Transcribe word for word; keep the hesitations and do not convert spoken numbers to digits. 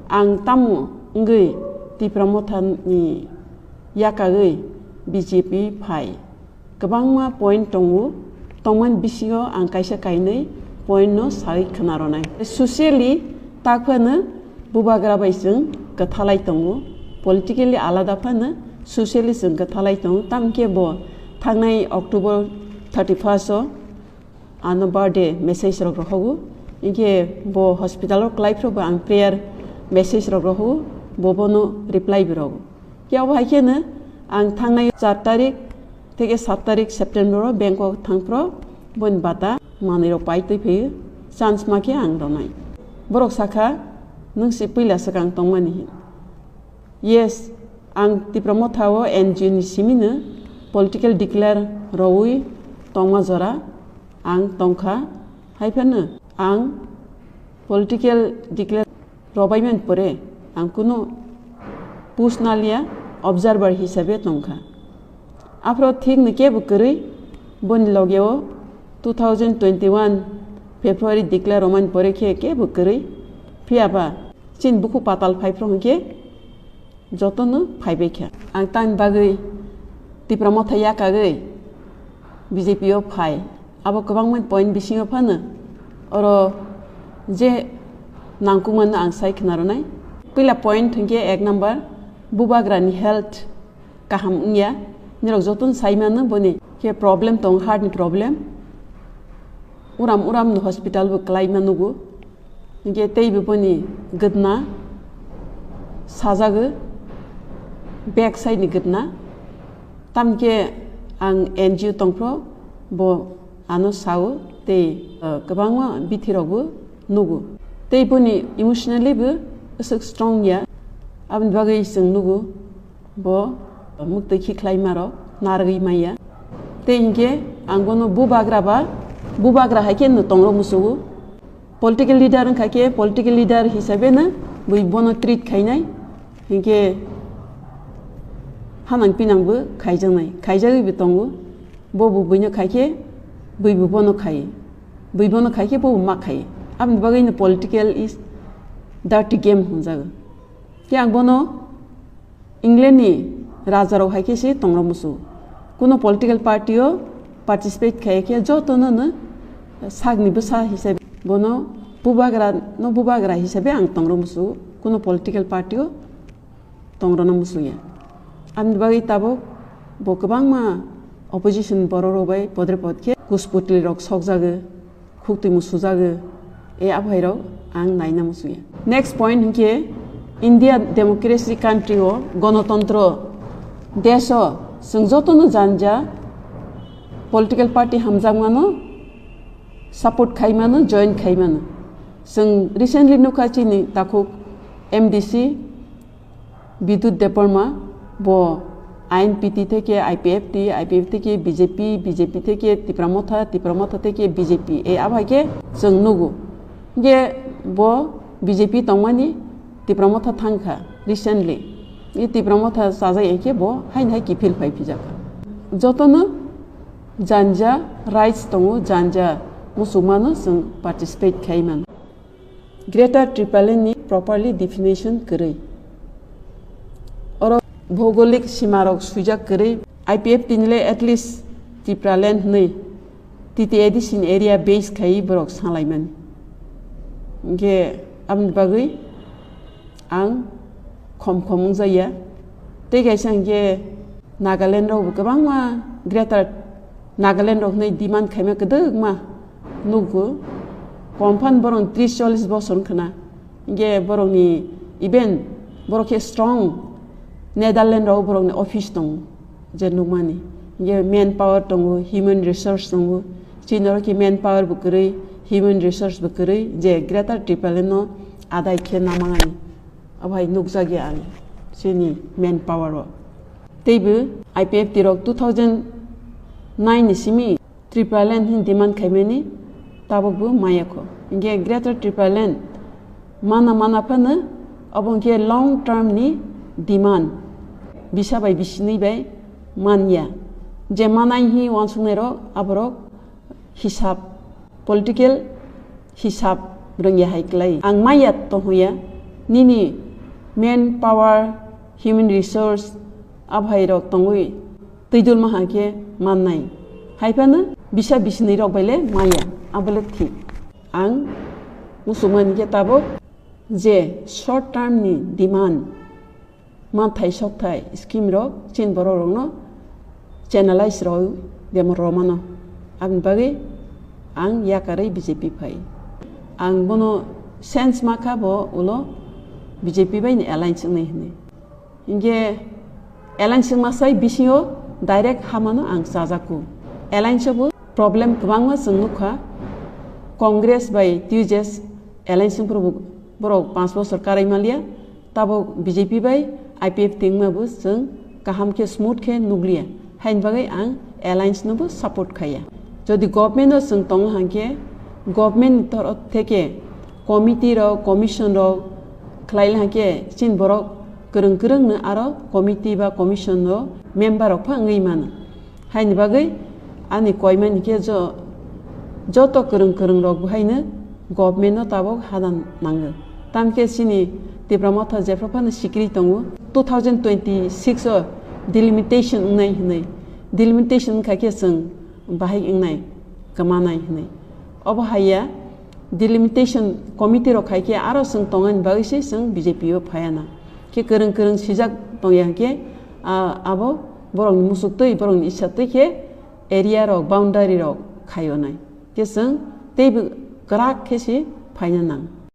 Ang tamo wngwi Tipra Motha ni yakagwi B J P phai? Kwbangma point tongo, tongmani bisingo ang kaisa kainwi point no sawi khwna rwnai. Socially tak phano bubagra bai chwng kwthalai tongo, politically alada phano socially chwng kwthalai tongo, tamkhe bo thangnai October thirty first o ano birthday message rok rohogo, hinkhe bo hospital o kwlai phuru bo ang prayer message rok rohogo, bo bono reply bo rwgo. Khe abo hai kheno ang thangnai char tarik theke sat tarik September o Bangkok thangphuru boni bata manwi rok pai twi phaiyo, chance ma khe ang rwnai. Borok sakha, "Nwng se puila swkang tongmani hin." Yes, ang Tipra Motha o N G O ni simino political declare rwui tongma jora ang tongkha, hai phano ang political declare rwbaimani pore ang kunu post naliya, observer hisabe tongkha. Aphuru thik ni kebo kwrwi boni loge o two thousand twenty-one February declare rwmani pore khe kebo kwrwi, phiya ba chini bukhuk patal phai phuru hinkhe jotono phaibai kha. Ang tamni bagwi Tipra Motha yakagwi B J P o phai. Abo kwbangma point bisingo phano oro je nangkukmano ang sai khwna rwnai. Puila point hinkhe ek number, bubagrani health kaham wngya. Nirok jotono sai mano boni khe problem tong, heart ni problem. Uram uram no hospital bo kwlai ma nugo. Hinkhe teibo boni gwdna sajago, back side ni gwdna. Tamkhe ang N G O tongphuru bo ano sao tei, uh, kwbangma bithi rokbo nugo. Tei boni emotionally bo aswk strong ya. Aboni bagwi chwng nugo. Bo muktwi khiklaima rok narwgwi maya. Tei hinkhe ang bono bubagra ba, bubagra hai khe no tongrok musugo. Political leader wngkha khe political leader hisabe no bui bono treat khainai. Hinkhe hanang pinang bo khaijaknai, khaijakgwi bo tongo. Bo bo buino khai khe bui bo bono khai, bui bono khai khe bo bo ma khai. Aboni bagwi no political is dirty game hwnjago. Khe ang bono England ni raja rok hai khe se tongrok musu. Kuno political party o participate khai khe joto no no sak ni bwsa hisabe bono bubagra no bubagra hisabe ang tongrok musu. Kuno political party o tongrok no musu ya. Aboni bagwi tabuk bo kwbangma opposition borok rok bai podre pod khe kusputli rok sokjago. Khuk twi musujago, e aphai rok ang naina musuya. Next point hinkhe India democracy country o, gonotontro desh o chwng jotono janja political party hamjakmano support khaimano, join khaimano. Chwng recently nukha chini takhuk M D C Bidut Debbarma, bo I N P T theke I P F T, I P F T theke B J P, B J P theke Tipra Motha, Tipra Motha theke B J P, e abai khe chwng nugo. Hinkhe bo B J P tongmani Tipra Motha thangkha recently. E Tipra Motha chajak hai khe bo haino hai kiphil phai phijakha. Jotono janja rights tongo, janja muchungmano chwng participate khai mano. Greater Tipraland ni properly definition kwrwi. Oro bhougolik sima rok swijak kwrwi, I P F T ni le at least Tipraland hwnwi T T A D C ni area base khai borok salaimani. Hinkhe aboni bagwi ang khom khom wngjakya. Tei kaisa hinkhe Nagaland rok bo kwbangma Greater Nagaland rok hwnwi demand khaima kwdwkma nukgo. Komphano borok tris chollis bosor wngkhwna. Hinkhe borokni even borok khe strong Netherland rok borokni office tongo je nukmani. Hinkhe man power tongo, human resource tongo. Chini oro khe man power bo kwrwi, human resource bo kwrwi je Greater Tipraland no adai khe namani. Abo hai nukjakya ang chini man power o. Teibo I P F T rok two thousand nine ni simi Tipraland hwnwi demand khaimani tabukbo maya kho. Hinkhe Greater Tipraland mana mana phano abo hinkhe long term ni demand, bisa bai bisinwi bai manya. Je manai hwnwi uansuknai rok aborok hisab, political hisab rwngya hai klai. Ang maya tonghoya, Nini man power, human resource, abhairok tongwi twidulma hakhe mannai. Haiphano bisa bisinirok baile maya, abole thik. Ang musukmani khe tabuk je short term ni demand, manthai sokthai scheme rok chin borok rokno channelize rw demo romano. Aboni bagwi ang yakarwi B J P phai. Ang bono sense makha bo ulo B J P bai ni alliance wngnai hwnwi. Hinkhe alliance wngma sai bisingo direct hamano ang chajakku. Alliance bo problem kwbangma chwng nukha. Congress bai T U J S alliance wngphuru borok panch bosor karai manliya. Tabuk B J P bai I P F T wngma bo chwng kaham khe smooth khe nukliya. Haini bagwi ang alliance no bo support khaiya. Jodi government o chwng tongo hangkhe government ni torof theke committee rok, commission rok khlai hangkhe chini borok kwrwng kwrwng no aro committee ba commission o member rok pha wngwi mano. Haini bagwi ani koimani khe jo-, joto kwrwng kwrwng rok bo haino government no tabuk hadan nango. Tamkhe chini Tipra Motha jephru phano sikiri tongo, two thousand twenty-six o delimitation wngnai hwnwi. Delimitation wngkha khe chwng bahai wngnai, kwmanai hwnwi. Obo haiya, delimitation committee rok khai khe aro chwng tongnaini bagwi se chwng B J P o phaiya na. Khe kwrwng kwrwng sijak tongya hwnkhe, a-, abo borokni muchuk twi, borokni isa twi khe area rok, boundary rok khaio nai. Khe chwng teibo kwrak khe se phaina nang.